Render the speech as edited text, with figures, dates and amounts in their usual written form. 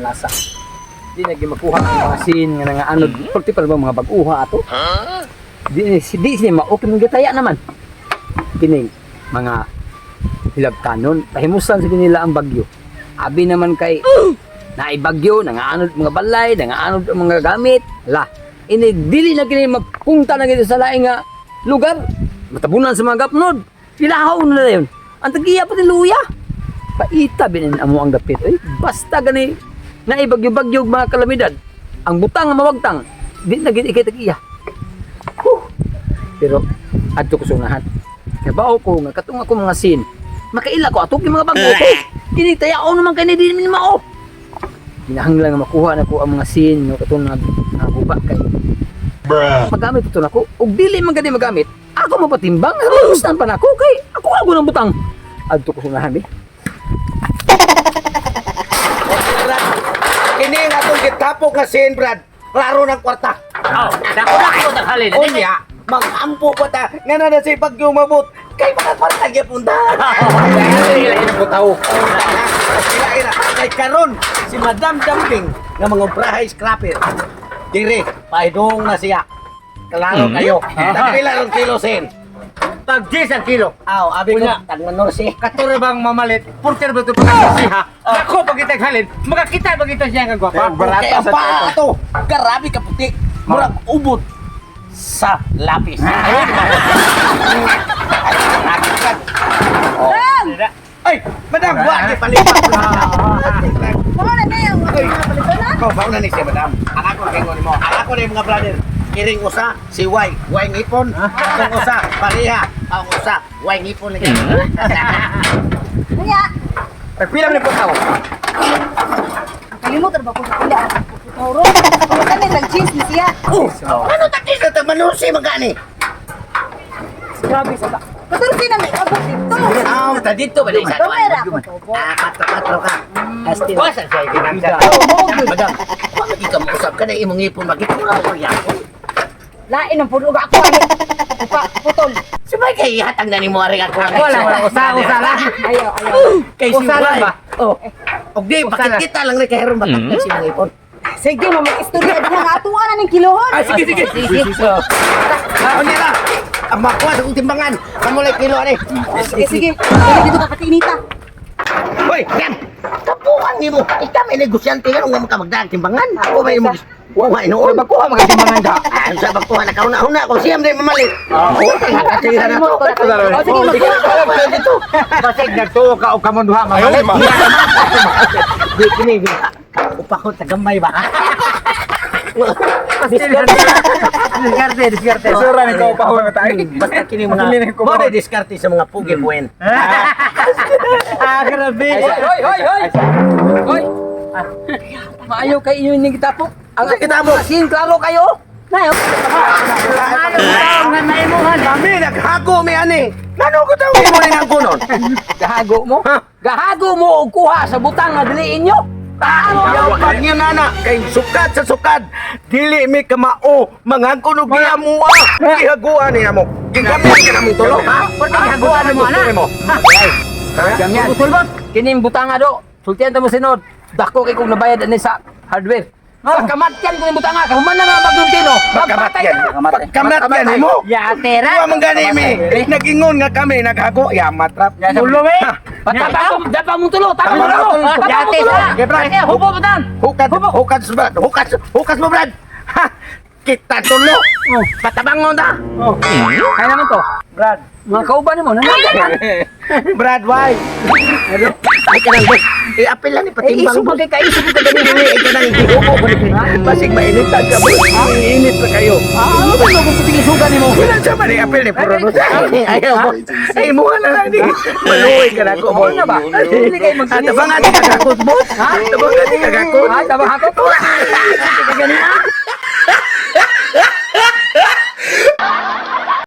Malasa. Di na gyud makuha ang mga scene nga nangaanod. Pagti pa ba mga bag-uha ato? Di di ni mao kini gitaya naman. Kining mga hilabtanon, pahimusan sa nila ang bagyo. Abi naman kay naay bagyo, nangaanod mga balay, nangaanod ang mga gamit. La, ini dili na kini mapunta na gid sa laing nga lugar. Matabunan sa mga gapnod. Ilahaw na yun. Ang tagiya pati luya. Paita binin amo ang dapit. Ay, basta gani naay bagyo-bagyo mga kalamidad. Ang butang nga mawagtang, di na gid ikay tagiya. Huh. Pero adto ko sunahan. Kabao ko nga katong ako mga sin. Makaila ko ato mga bago ko. Kini tayaon naman kay ni di ni mao. Ginahanglan nga makuha na ko ang mga sin no katong naguba kay magamit ito nako ug dili man gani magamit ako mapatimbang rustan pa nako kay ako ako ng butang adto ko sunahan bi. Brad, kini nga atong gitapok nga sin, Brad. Klaro ng kwarta. Oh, dako dako taghalin. Unya, mag-ampo pa ta. Nga na na si Bagyo mabot. Kay mga kwarta gyapon ta. Ilain ang butaw. Ilain na. Kay karon si Madam Dumping nga mga obrahay scrapper. Dire, paidong na siya. Klaro kayo. Tagpila rong kilo sin. Tag 10 ang kilo. Aw, abi ko Unya. tag manorsi. Katuro bang mamalit? Porter ba ito pagkakasi ha? Dako pag itaghalin, makakita ba kita siya nga gwapa? Kay ang paa ato, grabe ka puti. Murag ubod sa lapis. Ay, Ay, madam, wa di palipat. Mga na na yung mga palito na. Ko bauna ni siya, madam. Ang ako kingon nimo. Ang ako ni mga brother. Kiring usa si Y, Y ngipon. Ang usa pareha, ang usa Y ngipon lagi. Kaya, Pagpila man po tao. kalimutan ba ko sa pila? Putoro. Pagkatan na cheese ni siya. Oh, ano ta kisa ta manusi magani? Grabe sa ba. Katursi na may abot dito. Ah, ta dito ba sa Kamera ko to. Ah, patro patro ka. Wasan siya ginamsa. Madam, wa magi ka mausap ka na imong ngipon magipura ko yapon. Lain ang puno ako ani. Pa, putol. Sabay kay ihatag na nimo ari ako. Wala wala usa usa lang. Ayaw, ayaw. Kay si Usa lang Y. ba? Oh. Og di Usa bakit lang. kita lang ni kay heron batak si imong ngipon. Sige, mo mag-istorya din ang atuwa na ng kilohon. Ah, sige sige. Ah, unya na. Ang makuha sa kong timbangan. Kamulay kilo ani. Sige, sige. Dali dito ka katinita. Hoy, Gam! Kapuhan nimo. Ikaw may negosyante nga nga makamagdaag timbangan. Ako may mo. Wa wa inoon. Magkuha mga timbangan ka. Ah, sa bagkuha na kauna-una ko siyam din mamalit. Oo, oh, na to. Oh, sige, magkuha. Magkuha dito. Basig nagtuo ka og kamon duha mamalit. Di kini. Upakot sa gamay ba? Diskarte, diskarte. Sura ni ko pa tayo. Basta kini mga mo na diskarte sa mga pugi buen. Ah, grabe. Hoy hoy hoy. Hoy. Maayo kay inyo ning gitapok. Ang Sa gitapok. Sin klaro kayo. Nayo. Ano nga naimuhan? Kami naghago mi ani. Ngano ko tawo imo ni ang kunon? Gahago mo. Gahago mo og kuha sa butang nga dili inyo. Ayaw pag niya nana kay sukad sa sukad dili mi kamao mangangkon og giya mo ah gihaguan ni namo gigamit ka namong tulo ha Gihaguan mo, ana? mo. Ganyan. Kining butang nga do. Sultian ta mo sinod. Dako kay kung nabayad ani sa hardware. Pagkamatyan ko yung butanga, kahuman na nga bagyong tino. Magpatay Pagkamatyan. ka. Pagkamatyan mo. Ya, tera. Wa man gani mi nag-ingon nga kami naghago ya matrap. Tulo eh. Pataba mo, dapa mong tulo, tapa Tama mong tulo. na, tulo. Tapa mong tulo. Okay, Brad. Eh, hubo mo tan. Hukad, hukad, Brad. Hukad, hukas mo, Brad. Ha! Kita tulo. Patabangon ta. Oh. Kaya naman to. Brad. Mga kauban mo, nanagaman. Brad, why? Ay, kanang boss. I-apel lang ni Eh, patimbang. isog magkay kaisog ka gani. Dili, ay kanang gihubo ko ni. Basig mainitan ka, boss. Init pa kayo. Ah, ano ba yung kung isugan nimo? Wala siya man i-apel ni Puro Rosa. Ayaw, boss. Ay, muha na lang ni. Maluwi ka na ko, boss. Ano ba? Dili kayo mag- Ah, tabangan ni kagakot, boss. Tabangan ni kagakot. Ay, tabang ako. Kagani ah.